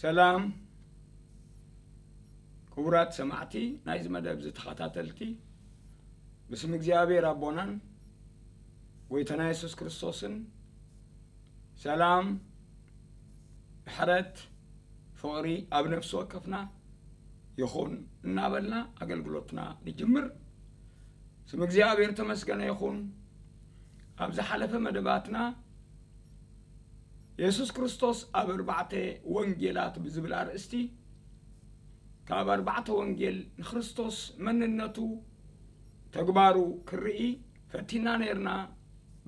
ሰላም ክቡራት ሰማዕቲ ናይዚ መደብ እዚ ተኸታተልቲ፣ ብስም እግዚኣብሔር ኣቦናን ጎይታና የሱስ ክርስቶስን ሰላም፣ ምሕረት፣ ፍቕሪ ኣብ ነፍሲ ወከፍና ይኹን እናበልና ኣገልግሎትና ንጅምር። ስም እግዚኣብሔር ተመስገነ ይኹን። ኣብ ዝሓለፈ መደባትና የሱስ ክርስቶስ ኣብ ኣርባዕተ ወንጌላት ብዝብል ኣርእስቲ ካብ ኣርባዕተ ወንጌል ንክርስቶስ መንነቱ፣ ተግባሩ ክርኢ ፈቲና ነይርና።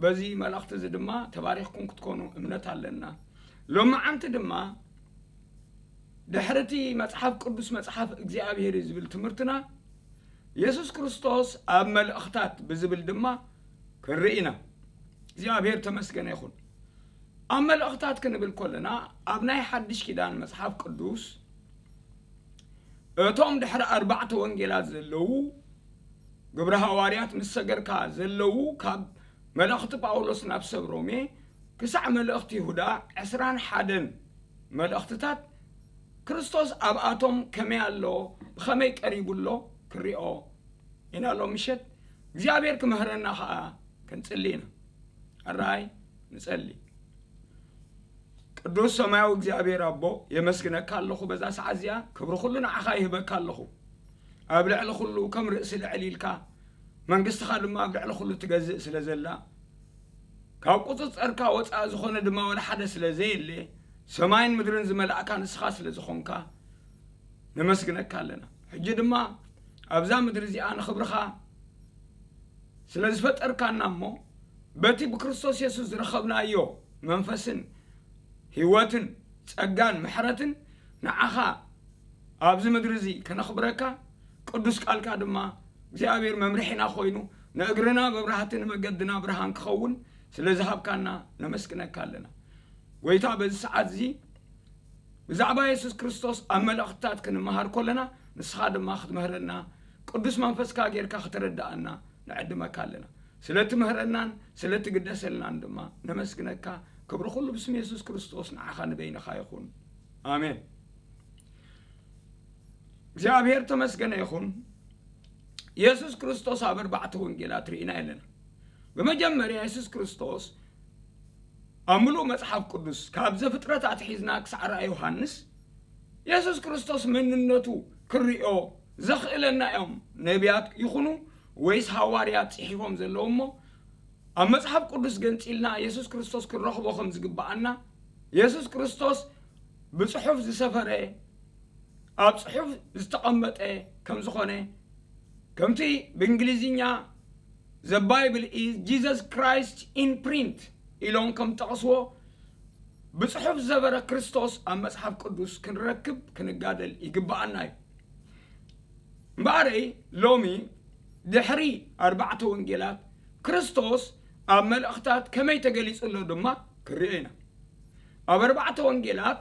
በዚ መልእኽቲ እዚ ድማ ተባሪኽኩም ክትኮኑ እምነት ኣለና። ሎማዓንቲ ድማ ድሕሪ እቲ መጽሓፍ ቅዱስ መጽሓፍ እግዚኣብሔር እዩ ዝብል ትምህርትና፣ የሱስ ክርስቶስ ኣብ መልእኽታት ብዝብል ድማ ክንርኢ ኢና። እግዚኣብሔር ተመስገነ ይኹን። ኣብ መልእኽታት ክንብል ከለና፣ ኣብ ናይ ሓድሽ ኪዳን መጽሓፍ ቅዱስ እቶም ድሕሪ ኣርባዕተ ወንጌላት ዘለዉ፣ ግብረ ሃዋርያት ምስ ሰገርካ ዘለዉ፣ ካብ መልእኽቲ ጳውሎስ ናብ ሰብ ሮሜ ክሳዕ መልእኽቲ ይሁዳ፣ ዕስራን ሓደን መልእኽትታት ክርስቶስ ኣብኣቶም ከመይ ኣሎ፣ ብኸመይ ቀሪቡ ኣሎ ክንሪኦ ኢና ሎም ምሸት። እግዚኣብሔር ክምህረና ኸዓ ክንጽሊ ኢና። ኣራይ ንጸሊ። ቅዱስ ሰማያዊ እግዚኣብሔር ኣቦ፣ የመስግነካ ኣለኹ። በዛ ሰዓት እዚኣ ክብሪ ኩሉ ንዓኻ ይህበካ ኣለኹ። ኣብ ልዕሊ ኩሉ ከም ርእሲ ልዕል ኢልካ፣ መንግስትኻ ድማ ኣብ ልዕሊ ኩሉ ትገዝእ ስለ ዘላ፣ ካብ ቁጽጽርካ ወጻኢ ዝኾነ ድማ ወላ ሓደ ስለ ዘየለ፣ ሰማይን ምድርን ዝመላእካ ንስኻ ስለ ዝኾንካ፣ ነመስግነካ ኣለና። ሕጂ ድማ ኣብዛ ምድሪ እዚኣ ንኽብርኻ ስለ ዝፈጠርካና እሞ፣ በቲ ብክርስቶስ የሱስ ዝረኸብናዮ መንፈስን ህይወትን ጸጋን ምሕረትን ንዓኻ ኣብዚ ምድሪ እዚ ከነኽብረካ፣ ቅዱስ ቃልካ ድማ እግዚኣብሔር መምርሒና ኮይኑ፣ ንእግርና መብራህቲ ንመገድና ብርሃን ክኸውን ስለ ዝሃብካና ነመስግነካ ኣለና። ጎይታ፣ በዚ ሰዓት እዚ ብዛዕባ የሱስ ክርስቶስ ኣብ መልእኽትታት ክንመሃር ከለና፣ ንስኻ ድማ ክትምህረና፣ ቅዱስ መንፈስካ ጌርካ ከተረድኣና ንዕድመካ ኣለና። ስለ ትምህረናን ስለ ትግደሰልናን ድማ ነመስግነካ። ክብሪ ኩሉ ብስም የሱስ ክርስቶስ ንዓኻ ንበይንኻ ይኹን። ኣሜን። እግዚኣብሔር ተመስገነ ይኹን። የሱስ ክርስቶስ ኣብ ኣርባዕተ ወንጌላት ርኢና ኣለና። ብመጀመርያ የሱስ ክርስቶስ ኣብ ምሉእ መጽሓፍ ቅዱስ ካብ ዘፍጥረት ኣትሒዝና ክሳዕ ራእይ ዮሃንስ የሱስ ክርስቶስ መንነቱ ክርእዮ ዘኽእለና እዮም ነቢያት ይኹኑ ወይስ ሃዋርያት ጽሒፎም ዘለዉ እሞ፣ ኣብ መጽሓፍ ቅዱስ ገንጺልና የሱስ ክርስቶስ ክንረኽቦ ከም ዝግብኣና፣ የሱስ ክርስቶስ ብጽሑፍ ዝሰፈረ፣ ኣብ ጽሑፍ ዝተቐመጠ ከም ዝኾነ፣ ከምቲ ብእንግሊዝኛ "The Bible is Jesus Christ in print" ኢሎም ከም ዝጠቐስዎ፣ ብጽሑፍ ዝሰፈረ ክርስቶስ ኣብ መጽሓፍ ቅዱስ ክንረክብ ክንጋደል ይግብኣና እዩ። እምበኣረይ ሎሚ ድሕሪ ኣርባዕተ ወንጌላት ክርስቶስ ኣብ መልእኽታት ከመይ ተገሊጹ ኣሎ ድማ ክንሪኦ ኢና። ኣብ ኣርባዕተ ወንጌላት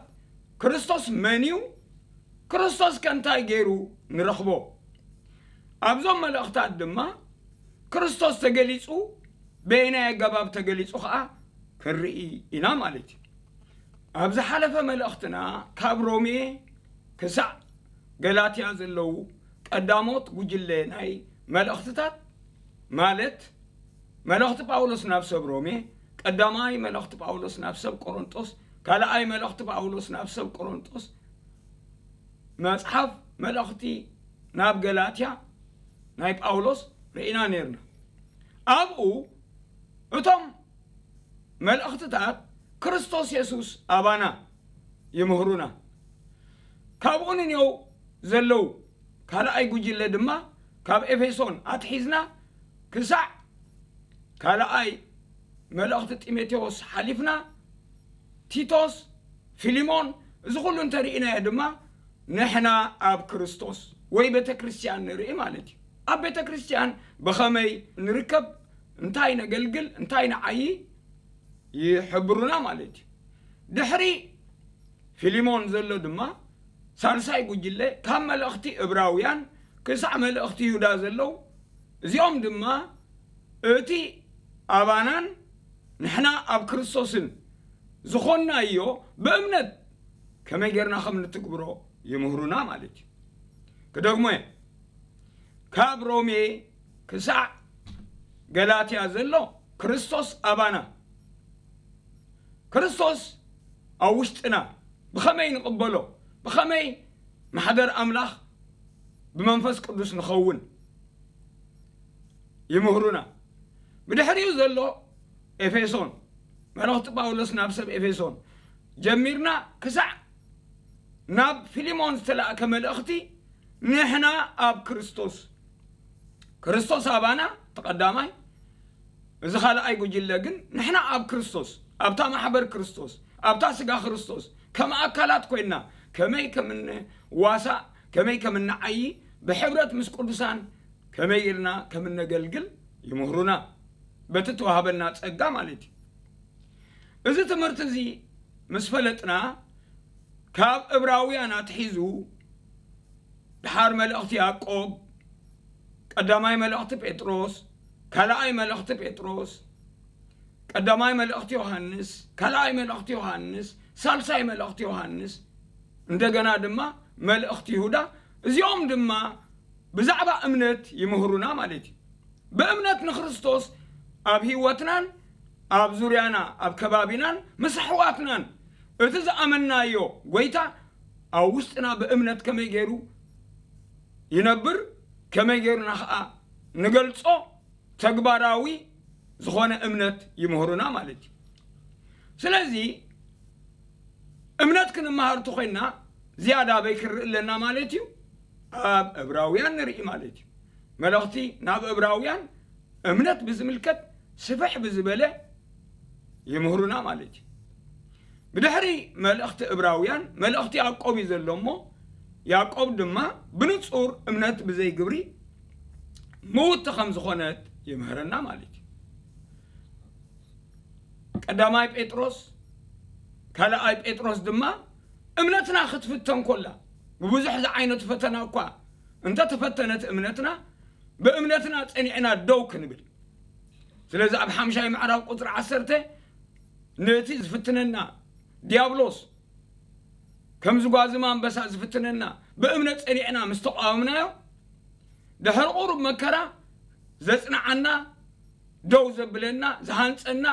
ክርስቶስ መን እዩ? ክርስቶስ ከ እንታይ ገይሩ ንረኽቦ? ኣብዞም መልእኽታት ድማ ክርስቶስ ተገሊጹ፣ በየናይ ኣገባብ ተገሊጹ ኸዓ ክንርኢ ኢና ማለት እዩ። ኣብ ዝሓለፈ መልእኽትና ካብ ሮሜ ክሳዕ ገላትያ ዘለዉ ቀዳሞት ጉጅለ ናይ መልእኽትታት፣ ማለት መልእኽቲ ጳውሎስ ናብ ሰብ ሮሜ፣ ቀዳማይ መልእኽቲ ጳውሎስ ናብ ሰብ ቆሮንጦስ፣ ካልኣይ መልእኽቲ ጳውሎስ ናብ ሰብ ቆሮንጦስ፣ መጽሓፍ መልእኽቲ ናብ ገላትያ ናይ ጳውሎስ ርኢና ነይርና። ኣብኡ እቶም መልእኽትታት ክርስቶስ የሱስ ኣባና ይምህሩና። ካብኡ ንኔው ዘለዉ ካልኣይ ጉጅለ ድማ ካብ ኤፌሶን ኣትሒዝና ክሳዕ ካልኣይ መልእኽቲ ጢሞቴዎስ ሓሊፍና፣ ቲቶስ፣ ፊልሞን፣ እዚ ኩሉ እንተርኢናዮ ድማ ንሕና ኣብ ክርስቶስ ወይ ቤተ ክርስቲያን ንርኢ ማለት እዩ። ኣብ ቤተ ክርስቲያን ብኸመይ ንርከብ፣ እንታይ ነገልግል፣ እንታይ ንዓዪ ይሕብሩና ማለት እዩ። ድሕሪ ፊልሞን ዘሎ ድማ ሳልሳይ ጉጅለ፣ ካብ መልእኽቲ እብራውያን ክሳዕ መልእኽቲ ይሁዳ ዘለዉ፣ እዚኦም ድማ እቲ ኣባናን ንሕና ኣብ ክርስቶስን ዝኾንናዮ ብእምነት ከመይ ጌርና ከም ንትግብሮ ይምህሩና ማለት እዩ። ክደግሞ እየ። ካብ ሮሜ ክሳዕ ገላትያ ዘሎ ክርስቶስ ኣባና፣ ክርስቶስ ኣብ ውሽጥና ብኸመይ ንቕበሎ፣ ብኸመይ ማሕደር ኣምላኽ ብመንፈስ ቅዱስ ንኸውን ይምህሩና። ብድሕሪኡ ዘሎ ኤፌሶን፣ መልእኽቲ ጳውሎስ ናብ ሰብ ኤፌሶን ጀሚርና ክሳዕ ናብ ፊልሞን ዝተላእከ መልእኽቲ፣ ንሕና ኣብ ክርስቶስ፣ ክርስቶስ ኣባና፣ እቲ ቀዳማይ፣ እዚ ካልኣይ ጉጅለ ግን፣ ንሕና ኣብ ክርስቶስ፣ ኣብታ ማሕበር ክርስቶስ፣ ኣብታ ስጋ ክርስቶስ፣ ከም ኣካላት ኮይንና ከመይ ከም እንዋሳእ፣ ከመይ ከም እንዓዪ፣ ብሕብረት ምስ ቅዱሳን ከመይ ኢልና ከም እነገልግል ይምህሩና፣ በቲ ተዋህበና ጸጋ ማለት እዩ። እዚ ትምህርቲ እዚ ምስ ፈለጥና፣ ካብ ዕብራውያን ኣትሒዙ፣ ድሓር መልእኽቲ ያዕቆብ፣ ቀዳማይ መልእኽቲ ጴጥሮስ፣ ካልኣይ መልእኽቲ ጴጥሮስ፣ ቀዳማይ መልእኽቲ ዮሃንስ፣ ካልኣይ መልእኽቲ ዮሃንስ፣ ሳልሳይ መልእኽቲ ዮሃንስ፣ እንደገና ድማ መልእኽቲ ይሁዳ፣ እዚኦም ድማ ብዛዕባ እምነት ይምህሩና ማለት እዩ። ብእምነት ንክርስቶስ ኣብ ህይወትናን ኣብ ዙርያና ኣብ ከባቢናን ምስ ኣሕዋትናን፣ እቲ ዝኣመንናዮ ጎይታ ኣብ ውሽጥና ብእምነት ከመይ ገይሩ ይነብር፣ ከመይ ገይሩና ኸኣ ንገልጾ፣ ተግባራዊ ዝኾነ እምነት ይምህሩና ማለት እዩ። ስለዚ እምነት ክንመሃር እንተኾይንና ዝያዳ ኣበይ ክንርኢ ኣለና ማለት እዩ? ኣብ ዕብራውያን ንርኢ ማለት እዩ። መልእኽቲ ናብ ዕብራውያን እምነት ብዝምልከት ስፍሕ ብዝበለ ይምህሩና ማለት እዩ። ብድሕሪ መልእኽቲ ዕብራውያን መልእኽቲ ያዕቆብ እዩ ዘሎ እሞ፣ ያዕቆብ ድማ ብንጹር እምነት ብዘይ ግብሪ ምውቲ ከም ዝኾነት ይምህረና ማለት እዩ። ቀዳማይ ጴጥሮስ፣ ካልኣይ ጴጥሮስ ድማ እምነትና ክትፍተን ኮላ፣ ብብዙሕ ዝዓይነቱ ፈተና እኳ እንተተፈተነት እምነትና፣ ብእምነትና ጸኒዕና ደው ክንብል። ስለዚ ኣብ ሓምሻይ ምዕራፍ ቁጽሪ ዓሰርተ፣ ነቲ ዝፍትነና ዲያብሎስ ከም ዝጓዝም ኣንበሳ ዝፍትነና ብእምነት ጸኒዕና ምስ ተቃወምናዮ፣ ድሕሪ ቁሩብ መከራ ዘጽንዓና፣ ደው ዘብለና፣ ዝሃንጸና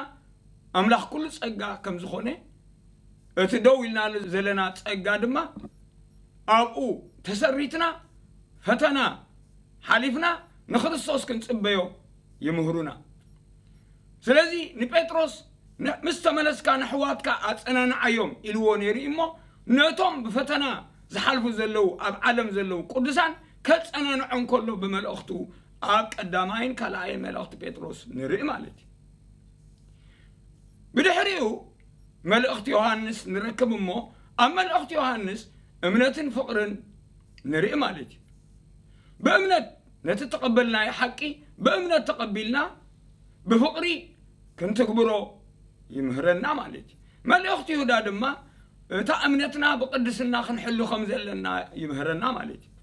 ኣምላኽ ኩሉ ጸጋ ከም ዝኾነ፣ እቲ ደው ኢልናሉ ዘለና ጸጋ ድማ ኣብኡ ተሰሪትና፣ ፈተና ሓሊፍና ንክርስቶስ ክንጽበዮ ይምህሩና። ስለዚ ንጴጥሮስ፣ "ን-፣ ምስ ተመለስካ ንኣሕዋትካ ኣጸናንዓዮም" ኢልዎ ነይሩ እዩ እሞ፣ ነቶም ብፈተና ዝሓልፉ ዘለዉ፣ ኣብ ዓለም ዘለዉ ቅዱሳን ከጸናንዖም ከሎ ብመልእኽቱ ኣብ ቀዳማይን ካልኣይን መልእኽቲ ጴጥሮስ ንርኢ ማለት እዩ። ብድሕሪኡ መልእኽቲ ዮሃንስ ንረክብ እሞ፣ ኣብ መልእኽቲ ዮሃንስ እምነትን ፍቕርን ንርኢ ማለት እዩ። ብእምነት ነቲ ተቐበልናዮ ሓቂ ብእምነት ተቐቢልና ብፍቕሪ ክንትግብሮ ይምህረና ማለት እዩ። መልእኽቲ ይሁዳ ድማ እታ እምነትና ብቅድስና ክንሕሉ ከም ዘለና ይምህረና ማለት እዩ።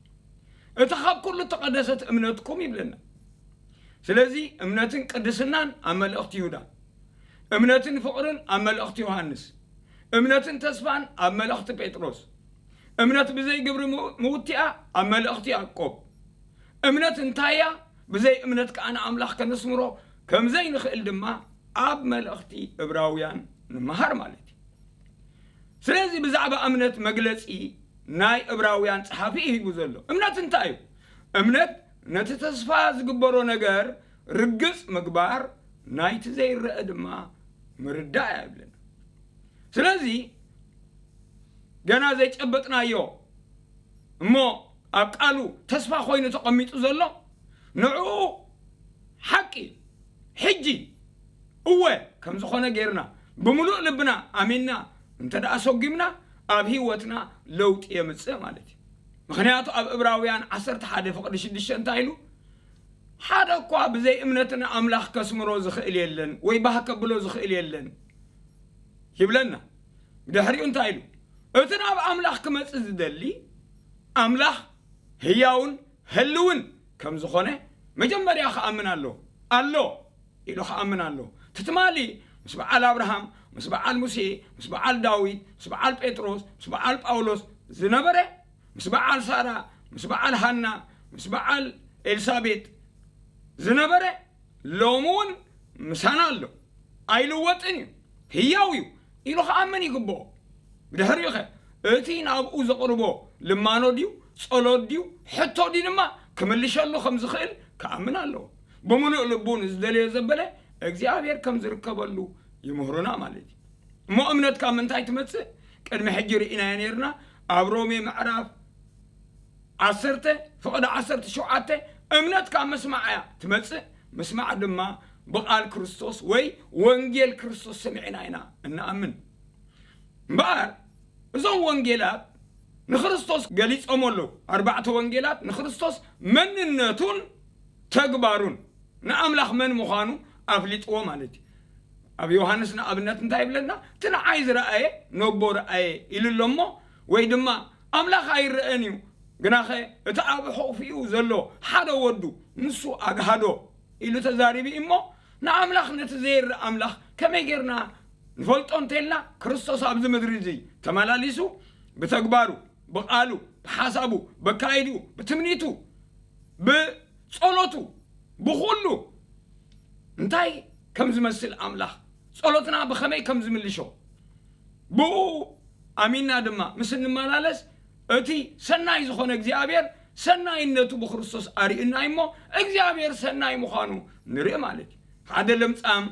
እታ ካብ ኩሉ እተቐደሰት እምነትኩም ይብለና። ስለዚ እምነትን ቅድስናን ኣብ መልእኽቲ ይሁዳ፣ እምነትን ፍቕርን ኣብ መልእኽቲ ዮሃንስ፣ እምነትን ተስፋን ኣብ መልእኽቲ ጴጥሮስ፣ እምነት ብዘይ ግብሪ ምው-፣ ምውቲኣ ኣብ መልእኽቲ ያዕቆብ፣ እምነት እንታይ እያ፣ ብዘይ እምነት ከኣ ንኣምላኽ ከነስምሮ ከም ዘይንኽእል ድማ ኣብ መልእኽቲ ዕብራውያን ንመሃር ማለት እዩ። ስለዚ ብዛዕባ እምነት መግለጺ ናይ ዕብራውያን ጸሓፊ እዩ ሂቡ ዘሎ። እምነት እንታይ እዩ? እምነት ነቲ ተስፋ ዝግበሮ ነገር ርግጽ ምግባር፣ ናይቲ ዘይረአ ድማ ምርዳእ እያ ይብለና። ስለዚ ገና ዘይጨበጥናዮ እሞ ኣብ ቃሉ ተስፋ ኮይኑ ተቐሚጡ ዘሎ፣ ንዕኡ ሓቂ ሕጂ እወ ከም ዝኾነ ጌርና ብምሉእ ልብና ኣሚንና እንተ ደኣ ሰጒምና፣ ኣብ ህይወትና ለውጢ የምጽእ ማለት እዩ። ምኽንያቱ ኣብ ዕብራውያን ዓሰርተ ሓደ ፍቕዲ ሽዱሽተ እንታይ ኢሉ? "ሓደ እኳ ብዘይ እምነት ንኣምላኽ ከስምሮ ዝኽእል የለን፣ ወይ ባህ ከብሎ ዝኽእል የለን" ይብለና። ብድሕሪኡ እንታይ ኢሉ? "እቲ ናብ ኣምላኽ ክመጽእ ዝደሊ፣ ኣምላኽ ህያውን ህልውን ከም ዝኾነ መጀመርያ ክኣምን ኣሎ፣ ኣሎ ኢሉ ክኣምን ኣሎ። ትትማሊ ምስ በዓል ኣብርሃም፣ ምስ በዓል ሙሴ፣ ምስ በዓል ዳዊት፣ ምስ በዓል ጴጥሮስ፣ ምስ በዓል ጳውሎስ ዝነበረ፣ ምስ በዓል ሳራ፣ ምስ በዓል ሃና፣ ምስ በዓል ኤልሳቤጥ ዝነበረ ሎሚ እውን ምሳና ኣሎ። ኣይልወጥን እዩ፣ ህያው እዩ ኢሉ ክኣምን ይግብኦ። ብድሕሪኡ ኸ እቲ ናብኡ ዘቕርቦ ልማኖ ድዩ፣ ጸሎት ድዩ፣ ሕቶ ድዩ ድማ ክምልሸሉ ከም ዝኽእል ክኣምን ኣለዎ። ብምሉእ ልቡ ንዝደለዮ ዘበለ እግዚኣብሔር ከም ዝርከበሉ ይምህሩና ማለት እዩ። እሞ እምነት ካብ ምንታይ ትመጽእ? ቅድሚ ሕጂ ርኢናዮ ነርና። ኣብ ሮሜ ምዕራፍ ዓሰርተ ፍቕዲ ዓሰርተ ሸውዓተ እምነት ካብ ምስማዕ እያ ትመጽእ፣ ምስማዕ ድማ ብቓል ክርስቶስ ወይ ወንጌል ክርስቶስ ሰሚዕና ኢና እንኣምን። እምበኣር እዞም ወንጌላት ንክርስቶስ ገሊጾም ኣለዉ። ኣርባዕተ ወንጌላት ንክርስቶስ መንነቱን ተግባሩን ንኣምላኽ መን ምዃኑ ኣፍሊጥዎ ማለት እዩ። ኣብ ዮሃንስ ንኣብነት እንታይ ይብለና? እቲ ንዓይ ዝረኣየ ነቦ ረኣየ ኢሉ ኣሎ እሞ፣ ወይ ድማ ኣምላኽ ኣይረአን እዩ፣ ግናኸ እቲ ኣብ ሕቑፊኡ ዘሎ ሓደ ወዱ ንሱ ኣግሃዶ ኢሉ ተዛሪቡ እሞ፣ ንኣምላኽ ነቲ ዘይረአ ኣምላኽ ከመይ ጌርና ንፈልጦ እንተልና፣ ክርስቶስ ኣብዚ ምድሪ እዚ ተመላሊሱ ብተግባሩ፣ ብቓሉ፣ ብሓሳቡ፣ በካይድኡ፣ ብትምኒቱ፣ ብጸሎቱ፣ ብኹሉ እንታይ ከም ዝመስል ኣምላኽ፣ ጸሎትና ብኸመይ ከም ዝምልሾ፣ ብኡ ኣሚንና ድማ ምስ እንመላለስ፣ እቲ ሰናይ ዝኾነ እግዚኣብሔር ሰናይነቱ ብክርስቶስ ኣርእዩና እሞ፣ እግዚኣብሔር ሰናይ ምዃኑ ንርኢ ማለት እዩ። ሓደ ለምጻም፣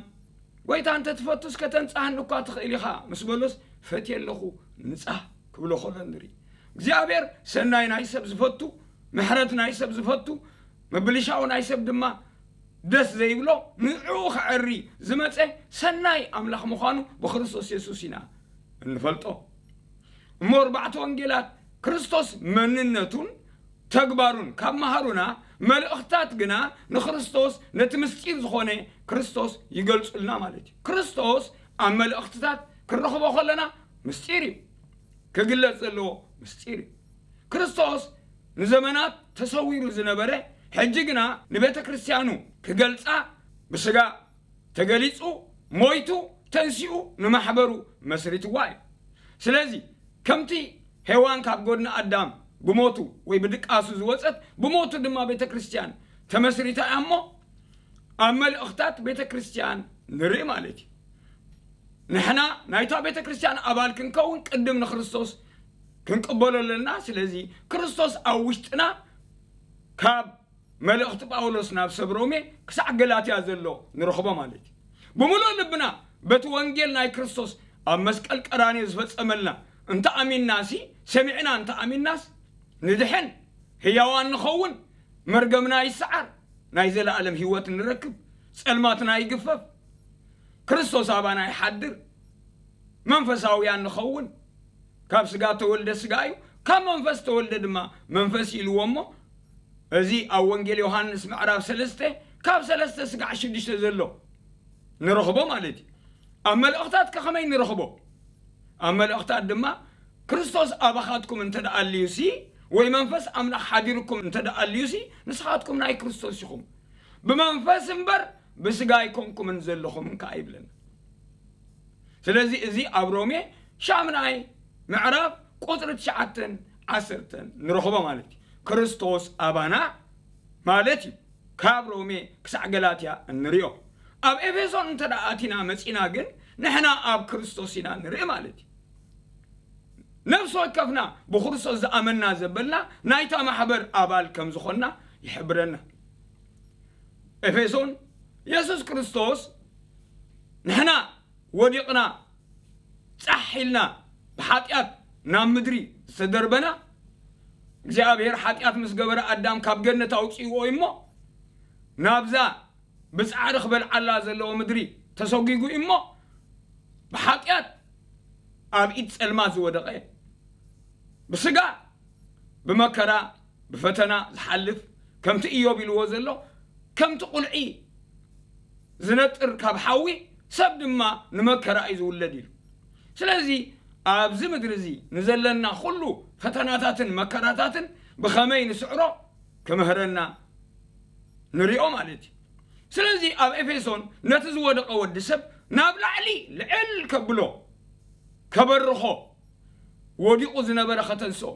"ጎይታ፣ እንተ ትፈቱስ ከተንጽሃኒ እኳ ትኽእል ኢኻ" ምስ በሎስ፣ "ፈትየ ኣለኹ፣ ንጻህ" ክብሎ ከሎ ንርኢ። እግዚኣብሔር ሰናይ ናይ ሰብ ዝፈቱ፣ ምሕረት ናይ ሰብ ዝፈቱ፣ ምብልሻው ናይ ሰብ ድማ ደስ ዘይብሎ፣ ንዕኡ ከዐሪ ዝመጸ ሰናይ ኣምላኽ ምዃኑ ብክርስቶስ የሱስ ኢና እንፈልጦ። እሞ ኣርባዕተ ወንጌላት ክርስቶስ መንነቱን ተግባሩን ካብ መሃሩና፣ መልእኽታት ግና ንክርስቶስ፣ ነቲ ምስጢር ዝኾነ ክርስቶስ ይገልጹልና ማለት እዩ። ክርስቶስ ኣብ መልእኽትታት ክንረኽቦ ከለና ምስጢር እዩ፣ ክግለጽ ዘለዎ ምስጢር እዩ። ክርስቶስ ንዘመናት ተሰዊሩ ዝነበረ፣ ሕጂ ግና ንቤተ ክርስቲያኑ ክገልጻ ብስጋ ተገሊጹ፣ ሞይቱ፣ ተንሲኡ፣ ንማሕበሩ መስሪትዋ እዩ። ስለዚ ከምቲ ሄዋን ካብ ጎድኒ ኣዳም ብሞቱ ወይ ብድቃሱ ዝወጸት፣ ብሞቱ ድማ ቤተ ክርስቲያን ተመስሪታ እያ እሞ፣ ኣብ መልእኽታት ቤተ ክርስቲያን ንርኢ ማለት እዩ። ንሕና ናይታ ቤተ ክርስቲያን ኣባል ክንከውን ቅድም ንክርስቶስ ክንቅበሎ ኣለና። ስለዚ ክርስቶስ ኣብ ውሽጥና፣ ካብ መልእኽቲ ጳውሎስ ናብ ሰብ ሮሜ ክሳዕ ገላትያ ዘሎ ንረኽቦ ማለት እዩ። ብምሉእ ልብና በቲ ወንጌል ናይ ክርስቶስ ኣብ መስቀል ቀራንዮ ዝፈጸመልና እንተ ኣሚንናሲ፣ ሰሚዕና እንተ ኣሚንናስ፣ ንድሕን፣ ህያዋን ንኸውን፣ መርገምና ይሰዓር፣ ናይ ዘለኣለም ህይወት ንረክብ፣ ጸልማትና ይግፈፍ፣ ክርስቶስ ኣባና ይሓድር፣ መንፈሳውያን ንኸውን። ካብ ስጋ ተወልደ ስጋ እዩ፣ ካብ መንፈስ ተወልደ ድማ መንፈስ እዩ ኢልዎ እሞ፣ እዚ ኣብ ወንጌል ዮሃንስ ምዕራፍ ሰለስተ ካብ ሰለስተ ስጋዕ ሽዱሽተ ዘሎ ንረኽቦ ማለት እዩ። ኣብ መልእኽታት ከ ከመይ ንረኽቦ? ኣብ መልእኽታት ድማ፣ "ክርስቶስ ኣባኻትኩም እንተ ደኣ ኣልዩሲ፣ ወይ መንፈስ ኣምላኽ ሓዲርኩም እንተ ደኣ ኣልዩሲ፣ ንስኻትኩም ናይ ክርስቶስ ኢኹም። ብመንፈስ እምበር ብስጋ ኣይኮንኩምን ዘለኹምን" ከኣ ይብለና። ስለዚ እዚ ኣብ ሮሜ ሻምናይ ምዕራፍ ቁጽሪ ትሽዓተን ዓሰርተን ንረኽቦ ማለት እዩ። ክርስቶስ ኣባና ማለት እዩ። ካብ ሮሜ ክሳዕ ገላትያ እንሪኦ። ኣብ ኤፌሶን እንተ ደኣ ኣቲና መጺና ግን፣ ንሕና ኣብ ክርስቶስ ኢና ንርኢ ማለት እዩ። ነፍሲ ወከፍና ብክርስቶስ ዝኣመንና ዘበልና ናይታ ማሕበር ኣባል ከም ዝኾንና ይሕብረና። ኤፌሶን፣ የሱስ ክርስቶስ ንሕና ወዲቕና ጻሕ ኢልና ብሓጢኣት ናብ ምድሪ ዝተደርበና፣ እግዚኣብሔር ሓጢኣት ምስ ገበረ ኣዳም ካብ ገነት ኣውጺእዎ እሞ ናብዛ ብጻዕሪ ክበልዓላ ዘለዎ ምድሪ ተሰጒጉ እሞ፣ ብሓጢኣት ኣብ ኢድ ጸልማት ዝወደቐ፣ ብስጋ ብመከራ ብፈተና ዝሓልፍ፣ ከምቲ ኢዮብ ኢልዎ ዘሎ፣ ከምቲ ቁልዒ ዝነጥር ካብ ሓዊ፣ ሰብ ድማ ንመከራ እዩ ዝውለድ ኢሉ። ስለዚ ኣብዚ ምድሪ እዚ ንዘለና ኩሉ ፈተናታትን መከራታትን ብኸመይ ንስዕሮ ክምህረና ንሪኦ ማለት እዩ። ስለዚ ኣብ ኤፌሶን ነቲ ዝወደቐ ወዲ ሰብ ናብ ላዕሊ ልዕል ከብሎ፣ ከበርኾ፣ ወዲቑ ዝነበረ ከተንስኦ፣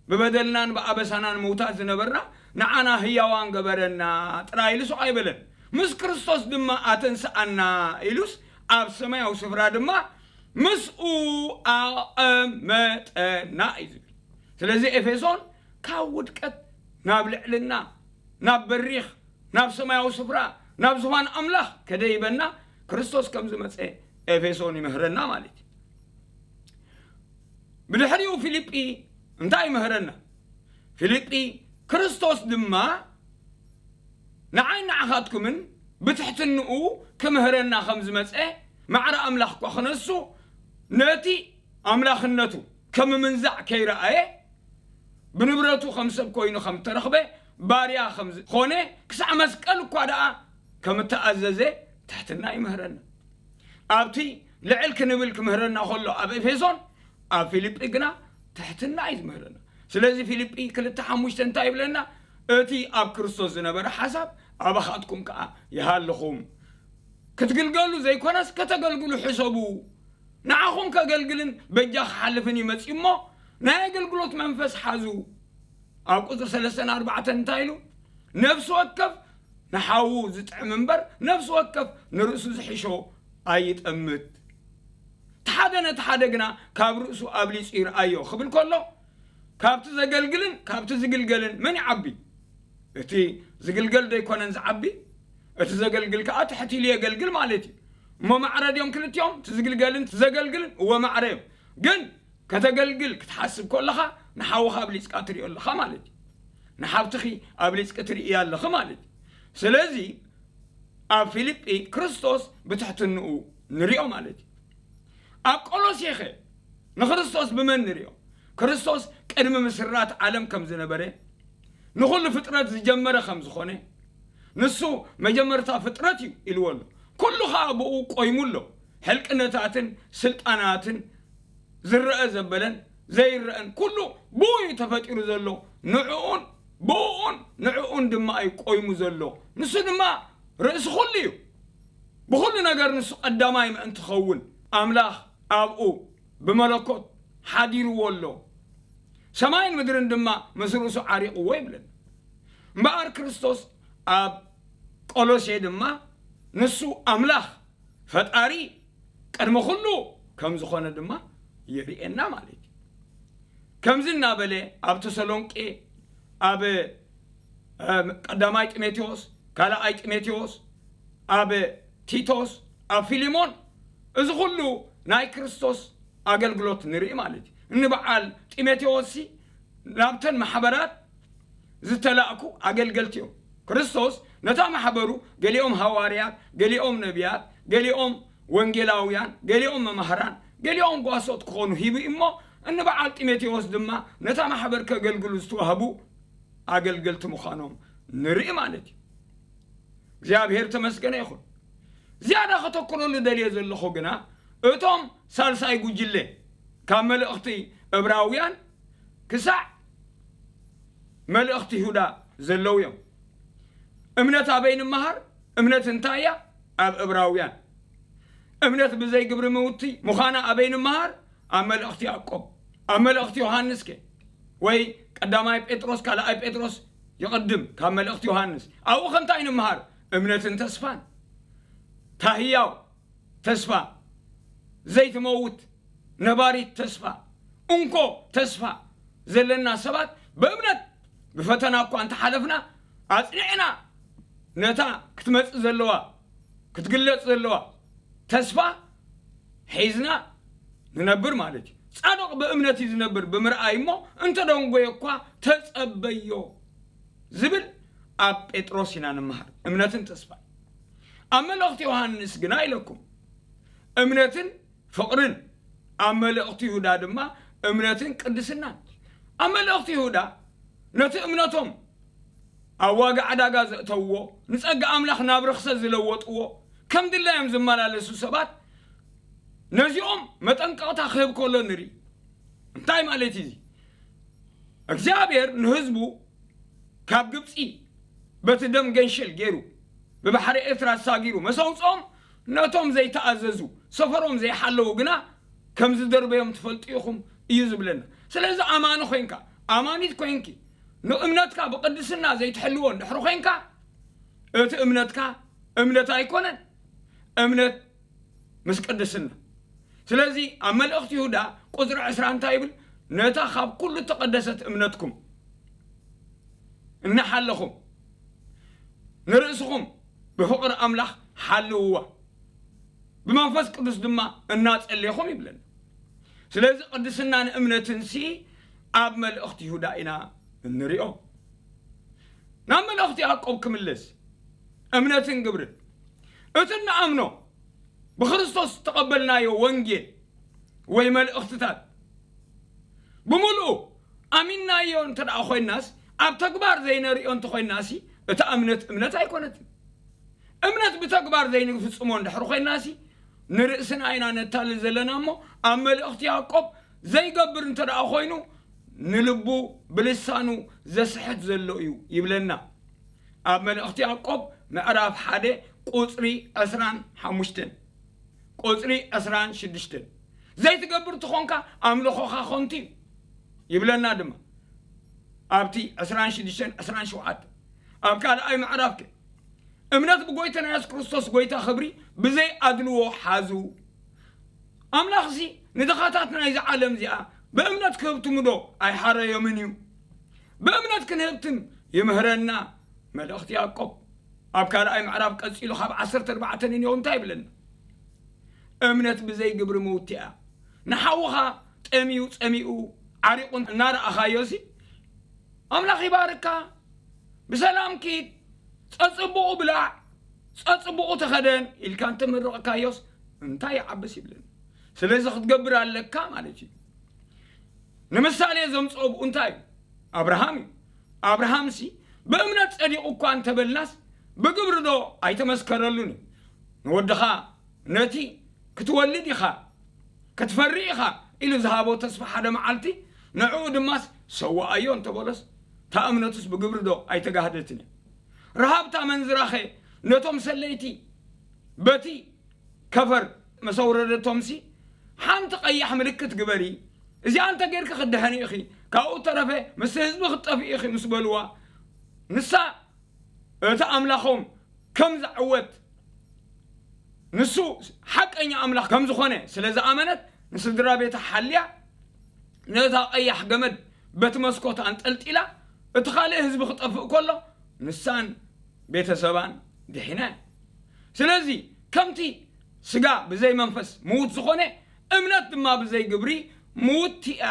ብበደልናን ብኣበሳናን ምውታት ዝነበርና ንዓና ህያዋን ገበረና ጥራይ ኢሉስ ኣይበለን። ምስ ክርስቶስ ድማ ኣተንስኣና ኢሉስ ኣብ ሰማያዊ ስፍራ ድማ ምስኡ ኣቐመጠና እዩ ዝብል። ስለዚ ኤፌሶን ካብ ውድቀት ናብ ልዕልና፣ ናብ በሪኽ፣ ናብ ሰማያዊ ስፍራ፣ ናብ ዝፋን ኣምላኽ ከደይበና ክርስቶስ ከም ዝመጸ ኤፌሶን ይምህረና ማለት እዩ። ብድሕሪኡ ፊልጲ እንታይ ይምህረና? ፊልጲ ክርስቶስ ድማ ንዓይ ንዓኻትኩምን ብትሕትንኡ ክምህረና ከም ዝመጸ፣ ማዕረ ኣምላኽ እኳ ክነሱ፣ ነቲ ኣምላኽነቱ ከም ምንዛዕ ከይረኣየ፣ ብንብረቱ ከም ሰብ ኮይኑ ከም እተረኽበ፣ ባርያ ከም ዝኾነ፣ ክሳዕ መስቀል እኳ ደኣ ከም እተኣዘዘ ትሕትና ይምህረና። ኣብቲ ልዕል ክንብል ክምህረና ከሎ ኣብ ኤፌሶን፣ ኣብ ፊልጲ ግና ትሕትና እዩ ዝምህረና። ስለዚ ፊልጲ ክልተ ሓሙሽተ እንታይ ይብለና? እቲ ኣብ ክርስቶስ ዝነበረ ሓሳብ ኣባኻትኩም ከኣ ይሃልኹም። ክትግልገሉ ዘይኮነስ ከተገልግሉ ሕሰቡ። ንዓኹም ከገልግልን በጃ ክሓልፍን እዩ መጺኡ እሞ፣ ናይ ኣገልግሎት መንፈስ ሓዙ። ኣብ ቁጽሪ ሰለስተን ኣርባዕተን እንታይ ኢሉ? ነፍሲ ወከፍ ንሓዉ ዝጥዕም እምበር፣ ነፍሲ ወከፍ ንርእሱ ዝሕሾ ኣይጠምት። እቲ ሓደ ነቲ ሓደ ግና ካብ ርእሱ ኣብሊጹ ይርኣዮ ክብል ከሎ፣ ካብቲ ዘገልግልን ካብቲ ዝግልገልን መን ይዓቢ? እቲ ዝግልገል ዶ ኣይኮነን ዝዓቢ? እቲ ዘገልግል ከኣ ትሕት ኢሉ የገልግል ማለት እዩ። እሞ ማዕረ ድዮም ክልቲኦም? እቲ ዝግልገልን እቲ ዘገልግልን? እወ ማዕረ እዮም። ግን ከተገልግል ክትሓስብ ከለኻ ንሓውኻ ኣብሊጽካ ትሪኦ ኣለኻ ማለት እዩ። ንሓብትኺ ኣብሊጽኪ ትርእያ ኣለኺ ማለት እዩ። ስለዚ ኣብ ፊልጲ ክርስቶስ ብትሕትንኡ ንሪኦ ማለት እዩ። ኣብ ቆሎሴ ኸ ንክርስቶስ ብመን ንሪኦ? ክርስቶስ ቅድሚ ምስራት ዓለም ከም ዝነበረ፣ ንኹሉ ፍጥረት ዝጀመረ ከም ዝኾነ፣ ንሱ መጀመርታ ፍጥረት እዩ ኢልዎ ኣሎ። ኩሉ ኸኣ ብኡ ቆይሙ ኣሎ። ሕልቅነታትን ስልጣናትን ዝረአ ዘበለን ዘይረአን ኩሉ ብኡ እዩ ተፈጢሩ ዘሎ። ንዕኡን ብኡን ንዕኡን ድማ እዩ ቆይሙ ዘሎ። ንሱ ድማ ርእሲ ኩሉ እዩ። ብኹሉ ነገር ንሱ ቀዳማይ ምእንቲ ኸውን ኣምላኽ ኣብኡ ብመለኮት ሓዲርዎ ኣሎ። ሰማይን ምድርን ድማ ምስ ርእሱ ዓሪቕዎ ይብለና። እምበኣር ክርስቶስ ኣብ ቆሎሴ ድማ ንሱ ኣምላኽ ፈጣሪ ቅድሚ ኩሉ ከም ዝኾነ ድማ የርእየና ማለት እዩ። ከምዚ እናበለ ኣብ ተሰሎንቄ፣ ኣብ፣ እ፣ ቀዳማይ ጢሞቴዎስ፣ ካልኣይ ጢሞቴዎስ፣ ኣብ ቲቶስ፣ ኣብ ፊልሞን፣ እዚ ኩሉ ናይ ክርስቶስ ኣገልግሎት ንርኢ ማለት እዩ። እንበዓል ጢሞቴዎስሲ ናብተን ማሕበራት ዝተላእኩ ኣገልገልቲ እዮም። ክርስቶስ ነታ ማሕበሩ ገሊኦም ሃዋርያት፣ ገሊኦም ነቢያት፣ ገሊኦም ወንጌላውያን፣ ገሊኦም መማህራን፣ ገሊኦም ጓሶት ክኾኑ ሂቡ እሞ፣ እንበዓል ጢሞቴዎስ ድማ ነታ ማሕበር ከገልግሉ ዝተዋህቡ ኣገልገልቲ ምዃኖም ንርኢ ማለት እዩ። እግዚኣብሔር ተመስገነ ይኹን። ዝያዳ ከተኩረሉ ደልየ ዘለኹ ግና፣ እቶም ሳልሳይ ጉጅለ ካብ መልእኽቲ እብራውያን ክሳዕ መልእኽቲ ይሁዳ ዘለዉ እዮም። እምነት ኣበይ ንምሃር? እምነት እንታይ እያ? ኣብ እብራውያን። እምነት ብዘይ ግብሪ ምውቲ ምዃና ኣበይ ንምሃር? ኣብ መልእኽቲ ያዕቆብ። ኣብ መልእኽቲ ዮሃንስ ከ? ወይ ቀዳማይ ጴጥሮስ፣ ካልኣይ ጴጥሮስ ይቕድም ካብ መልእኽቲ ዮሃንስ። ኣብኡ ከ እንታይ ንምሃር? እምነትን ተስፋን። ታህያው ተስፋ፣ ዘይትመውት ነባሪት ተስፋ፣ እንኮ ተስፋ ዘለና ሰባት ብእምነት ብፈተና እኳ እንተሓለፍና፣ ኣጽኒዕና ነታ ክትመጽእ ዘለዋ፣ ክትግለጽ ዘለዋ ተስፋ ሒዝና ንነብር ማለት እዩ። ጻድቕ ብእምነት እዩ ዝነብር ብምርኣይ እሞ፣ እንተ ደንጎየ እኳ ተጸበዮ ዝብል ኣብ ጴጥሮስ ኢና ንምሃር። እምነትን ተስፋን። ኣብ መልእኽቲ ዮሃንስ ግና ኢለኩም፣ እምነትን ፍቕርን፣ ኣብ መልእኽቲ ይሁዳ ድማ እምነትን ቅድስናን። ኣብ መልእኽቲ ይሁዳ ነቲ እምነቶም ኣብ ዋጋ ዕዳጋ ዘእተውዎ፣ ንጸጋ ኣምላኽ ናብ ርኽሰት ዝለወጥዎ፣ ከም ድላዮም ዝመላለሱ ሰባት፣ ነዚኦም መጠንቀቕታ ክህብ ከሎ ንርኢ። እንታይ ማለት እዩ እዚ? እግዚኣብሔር ንህዝቡ ካብ ግብጺ በቲ ደም ገንሸል ገይሩ፣ ብባሕሪ ኤርትራ ኣሳጊሩ መሰውፅኦም ነቶም ዘይተኣዘዙ፣ ሰፈሮም ዘይሓለዉ ግና ከም ዝደርበዮም ትፈልጡ ኢኹም እዩ ዝብለና። ስለዚ ኣማኒ ኮይንካ፣ ኣማኒት ኮይንኪ፣ ንእምነትካ ብቅድስና ዘይትሕልዎ እንድሕሪ ኮይንካ፣ እቲ እምነትካ እምነት ኣይኮነን። እምነት ምስ ቅድስና። ስለዚ ኣብ መልእኽቲ ይሁዳ ቁጽሪ ዕስራ እንታይ ይብል? ነታ ካብ ኩሉ እተቐደሰት እምነትኩም እናሓለኹም ንርእስኹም ብፍቕሪ ኣምላኽ ሓልውዋ፣ ብመንፈስ ቅዱስ ድማ እናጸለኹም ይብለና። ስለዚ ቅድስናን እምነትን ሲ ኣብ መልእኽቲ ይሁዳ ኢና እንሪኦ። ናብ መልእኽቲ ያዕቆብ ክምለስ፣ እምነትን ግብርን። እቲ እንኣምኖ ብክርስቶስ ዝተቐበልናዮ ወንጌል ወይ መልእኽትታት ብምሉኡ ኣሚንናዮ እንተ ደኣ ኮይናስ፣ ኣብ ተግባር ዘይነርእዮ እንተ ኮይናሲ፣ እታ እምነት እምነት ኣይኮነትን። እምነት ብተግባር ዘይንፍጽሞ እንድሕር ኮይናሲ፣ ንርእስና ኢና ነታልል ዘለና እሞ፣ ኣብ መልእኽቲ ያዕቆብ ዘይገብር እንተ ደኣ ኮይኑ፣ ንልቡ ብልሳኑ ዘስሕት ዘሎ እዩ ይብለና። ኣብ መልእኽቲ ያዕቆብ ምዕራፍ ሓደ ቁጽሪ ዕስራን ሓሙሽተን፣ ቁጽሪ ዕስራን ሽዱሽተን፣ ዘይትገብር ትኾንካ ኣምልኾኻ ኾንቲ እዩ ይብለና ድማ። ኣብቲ ዕስራን ሽዱሽተን፣ ዕስራን ሸውዓተን፣ ኣብ ካልኣይ ምዕራፍ ከ፣ እምነት ብጎይታና የሱስ ክርስቶስ ጎይታ ክብሪ ብዘይ ኣድልዎ ሓዙ። ኣምላኽሲ ንድኻታት ናይዚ ዓለም እዚኣ ብእምነት ክህብትሙ ዶ ኣይሓረዮምን እዩ? ብእምነት ክንህብትም ይምህረና። መልእኽቲ ያዕቆብ ኣብ ካልኣይ ምዕራፍ ቀጺሉ ካብ ዓሰርተ ኣርባዕተ ንንየው እንታይ ይብለና? እምነት ብዘይ ግብሪ ምውቲ እያ። ንሓውኻ ጠምዩ ጸሚኡ ዓሪቑ እናረኣኻዮሲ፣ ኣምላኽ ይባርካ፣ ብሰላም ኪድ፣ ጸጽቡቑ ብላዕ፣ ጸጽቡቑ ተኸደን ኢልካ እንተመረቕካዮስ እንታይ ይዓብስ ይብለና። ስለዚ ክትገብር ኣለካ ማለት እዩ። ንምሳሌ ዘምጽኦ ብኡ እንታይ እዩ? ኣብርሃም እዩ። ኣብርሃምሲ ብእምነት ጸዲቑ እኳ እንተበልናስ፣ ብግብሪ ዶ ኣይተመስከረሉን እዩ? ንወድኻ ነቲ ክትወልድ ኢኻ፣ ክትፈሪ ኢኻ ኢሉ ዝሃቦ ተስፋ ሓደ መዓልቲ፣ ንዕኡ ድማስ ሰዋኣዮ እንተበሎስ፣ እታ እምነቱስ ብግብሪ ዶ ኣይተጋህደትን እያ? ረሃብታ መንዝራኸ ነቶም ሰለይቲ በቲ ከፈር መሰውረደቶምሲ፣ ሓንቲ ቀያሕ ምልክት ግበሪ፣ እዚኣ እንተ ጌርኪ ክትድሕኒ ኢኺ፣ ካብኡ ተረፈ ምስቲ ህዝቢ ክትጠፍኢ ኢኺ ምስ በልዋ፣ ንሳ እቲ ኣምላኾም ከም ዘዕወት፣ ንሱ ሓቀኛ ኣምላኽ ከም ዝኾነ ስለ ዝኣመነት፣ ንስድራ ቤታ ሓልያ ነታ ቀያሕ ገመድ በቲ መስኮት ኣንጠልጢላ፣ እቲ ካልእ ህዝቢ ክጠፍእ ከሎ ንሳን ቤተሰባን ድሒና። ስለዚ ከምቲ ስጋ ብዘይ መንፈስ ምዉት ዝኾነ፣ እምነት ድማ ብዘይ ግብሪ ምውቲ እያ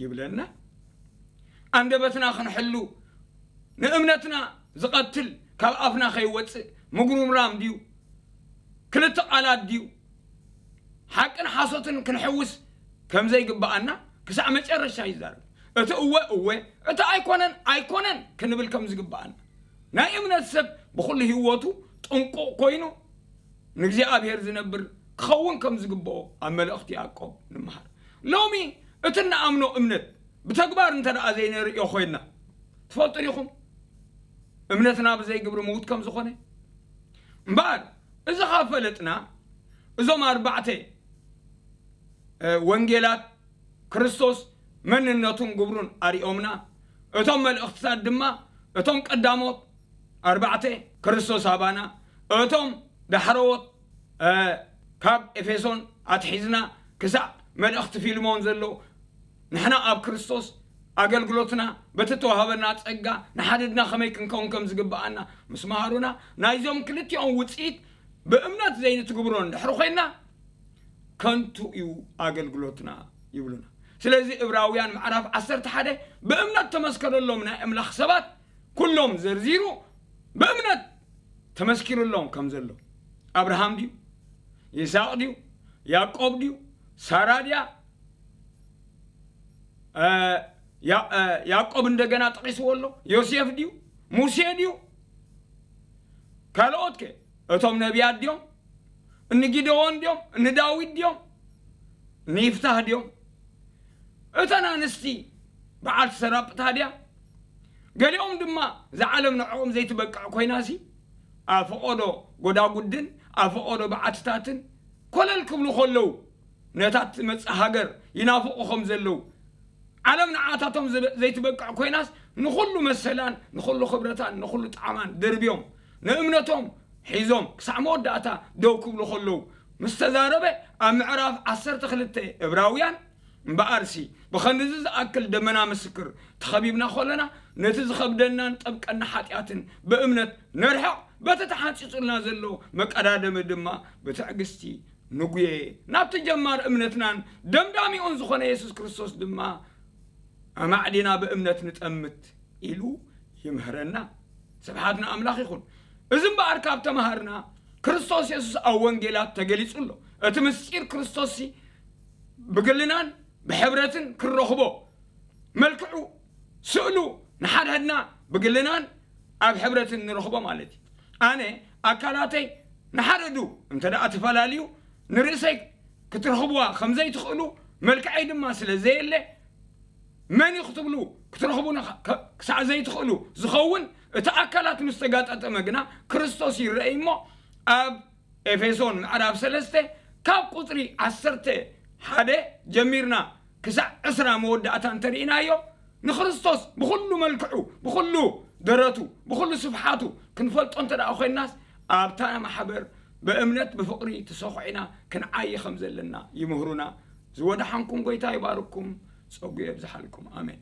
ይብለና። ኣንደበትና ክንሕሉ፣ ንእምነትና ዝቐትል ካብ ኣፍና ከይወጽእ ምጉርምራም ድዩ? ክልተ ቃላት ድዩ? ሓቅን ሓሶትን ክንሕውስ ከም ዘይግብኣና ክሳዕ መጨረሻ ይዛረብ። እቲ እወ እወ፣ እቲ ኣይኮነን ኣይኮነን ክንብል ከም ዝግብኣና፣ ናይ እምነት ሰብ ብኹሉ ህይወቱ ጥንቁቕ ኮይኑ ንእግዚኣብሔር ዝነብር ክኸውን ከም ዝግብኦ ኣብ መልእኽቲ ያዕቆብ ንምሃር። ሎሚ እቲ እንኣምኖ እምነት ብተግባር እንተ ደኣ ዘይነርእዮ ኮይንና፣ ትፈልጡ ዲኹም እምነትና ብዘይ ግብሪ ምዉት ከም ዝኾነ? እምበኣር፣ እዚ ካብ ፈለጥና፣ እዞም ኣርባዕተ፣ እ፣ ወንጌላት ክርስቶስ መንነቱን ግብሩን ኣሪኦምና። እቶም መልእኽትታት ድማ፣ እቶም ቀዳሞት ኣርባዕተ ክርስቶስ ኣባና፣ እቶም ዳሕረዎት፣ እ፣ ካብ ኤፌሶን ኣትሒዝና ክሳዕ መልእኽቲ ፊልሞን ዘለዉ፣ ንሕና ኣብ ክርስቶስ ኣገልግሎትና በቲ ተዋህበና ጸጋ ንሓድድና ከመይ ክንከውን ከም ዝግብኣና ምስ መሃሩና፣ ናይዞም ክልቲኦም ውጽኢት ብእምነት ዘይንትግብሮ እንድሕሪ ኮይንና፣ ከንቱ እዩ ኣገልግሎትና ይብሉና። ስለዚ ዕብራውያን ምዕራፍ ዓሰርተ ሓደ ብእምነት ተመስከረሎም ናይ ኣምላኽ ሰባት ኩሎም ዘርዚሩ ብእምነት ተመስኪሩሎም ከም ዘሎ፣ ኣብርሃም ድዩ? ይስሐቅ ድዩ? ያዕቆብ ድዩ? ሳራ ድያ? እ፣ ያ-፣ እ፣ ያዕቆብ እንደገና ጠቒስዎ ኣሎ። ዮሴፍ ድዩ? ሙሴ ድዩ? ካልኦት ከ? እቶም ነቢያት ድዮም? እኒ ጊደዎን ድዮም? እኒ ዳዊት ድዮም? እኒ ይፍታህ ድዮም? እተን ኣንስቲ በዓልቲ ሰራጵታ ድያ? ገሊኦም ድማ እዛ ዓለም ንዕኦም ዘይትበቅዕ ኮይናሲ፣ ኣብ ፈቐዶ ጎዳጉድን ኣብ ፈቐዶ በዓትታትን ኮለል ክብሉ ከለዉ፣ ነታ ትመጽእ ሃገር ይናፍቑ ከም ዘለዉ፣ ዓለም ንዓታቶም ዘበ-፣ ዘይትበቅዕ ኮይናስ፣ ንኹሉ መሰላን ንኹሉ ክብረታን ንኹሉ ጣዕማን ደርብዮም፣ ንእምነቶም ሒዞም ክሳዕ መወዳእታ ደው ክብሉ ከለዉ ምስ ተዛረበ፣ ኣብ ምዕራፍ ዓሰርተ ክልተ ዕብራውያን፣ እምበኣርሲ፣ ብኸንድዚ ዝኣክል ደመና ምስክር ተኸቢብና ከለና፣ ነቲ ዝኸብደናን ጠብቀና ሓጢኣትን ብእምነት ነርሕቕ፣ በቲ ተሓንጺጹልና ዘሎ መቀዳደሚ ድማ ብትዕግስቲ ንጉየ። ናብቲ ጀማር እምነትናን ደምዳሚኡን ዝኾነ የሱስ ክርስቶስ ድማ ኣማዕዲና ብእምነት ንጠምት ኢሉ ይምህረና። ስብሓት ንኣምላኽ ይኹን። እዚ እምበኣር ካብ ተማሃርና፣ ክርስቶስ የሱስ ኣብ ወንጌላት ተገሊጹ ኣሎ። እቲ ምስጢር ክርስቶስሲ ብግልናን ብሕብረትን ክንረኽቦ፣ መልክዑ፣ ስእሉ ንሓድሕድና ብግልናን ኣብ ሕብረትን ንረኽቦ ማለት እዩ። ኣነ ኣካላተይ ንሓድሕዱ እንተ ደኣ ተፈላልዩ፣ ንርእሰይ ክትረኽብዋ ከም ዘይትኽእሉ፣ መልክዐይ ድማ ስለ ዘየለ፣ መን እዩ ክትብሉ ክትረኽቡኒ ከ-፣ ክሳዕ ዘይትኽእሉ ዝኸውን፣ እቲ ኣካላት ምስ ተጋጣጠመ ግና ክርስቶስ ይረኣይ እሞ፣ ኣብ ኤፌሶን ምዕራፍ ሰለስተ ካብ ቁጽሪ ዓሰርተ ሓደ ጀሚርና ክሳዕ ዕስራ መወዳእታ እንተርኢናዮ፣ ንክርስቶስ ብኹሉ መልክዑ፣ ብኹሉ ደረቱ፣ ብኹሉ ስፍሓቱ ክንፈልጦ እንተ ደኣ ኮይንናስ፣ ኣብታ ማሕበር ብእምነት ብፍቕሪ ተሰኹዒና ክንዓዪ ከም ዘለና ይምህሩና። ዝወደሓንኩም ጎይታ ይባርኩም፣ ጸጉ የብዝሓልኩም። ኣሜን።